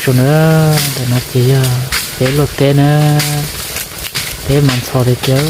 Su na, ntawm no ces yog peb luaj teb na, teb mas ntxhov tiag tiag.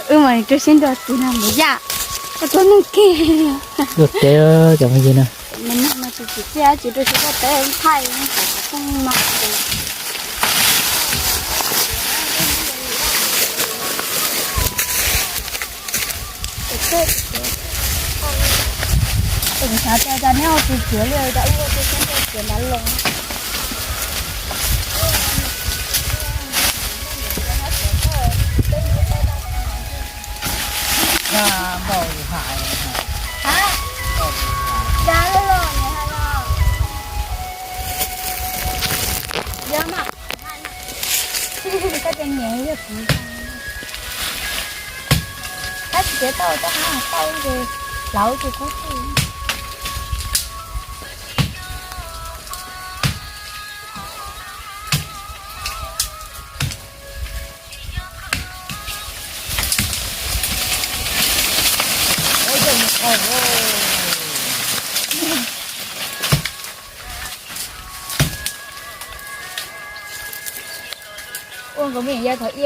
Wb mas rau siab nrog txiv no mus yaj, koj tuaj neeg kiag. Luaj teb cov me yig na. Tsis txiaj tsis rau siab koj teb thaij, thaij no. Kuv xav tias cas neb ua tus txiav li cas, ua tus txiav ntav los. Koj cov niam yog kuv, tab sis tau, tau ces hlauv ces kub tij. Ua nkawd me nyuam yaus thaum ub,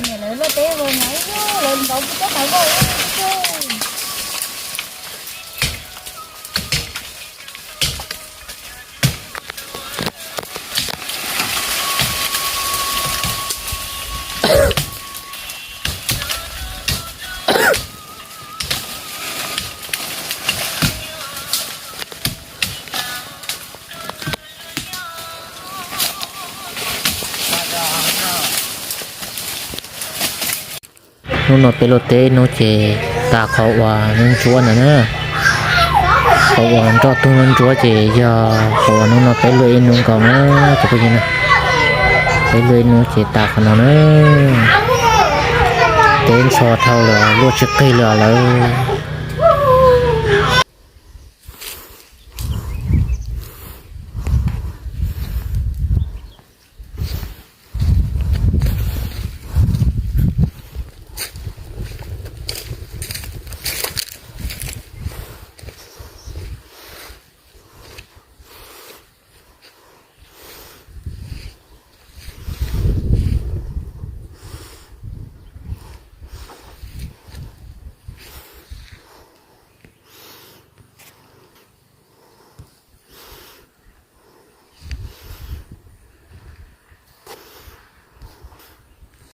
niam lawv luaj teb ua nyuag ib hnub lawv ntaus kuj tuab tas voj ib hnub. Hnub no peb luaj teb ib hnub ces tas qhov uas ntsuab ntawd na. Qhov uas nroj tug ntsuab ces yog qhov uas hnub no peb luaj ib hnub nkaus na, cov phooj ywg na. Peb luaj ib hnub ces tas qhov no na. Teb ntxhov dhau lawm, luaj tsis qig li lawm.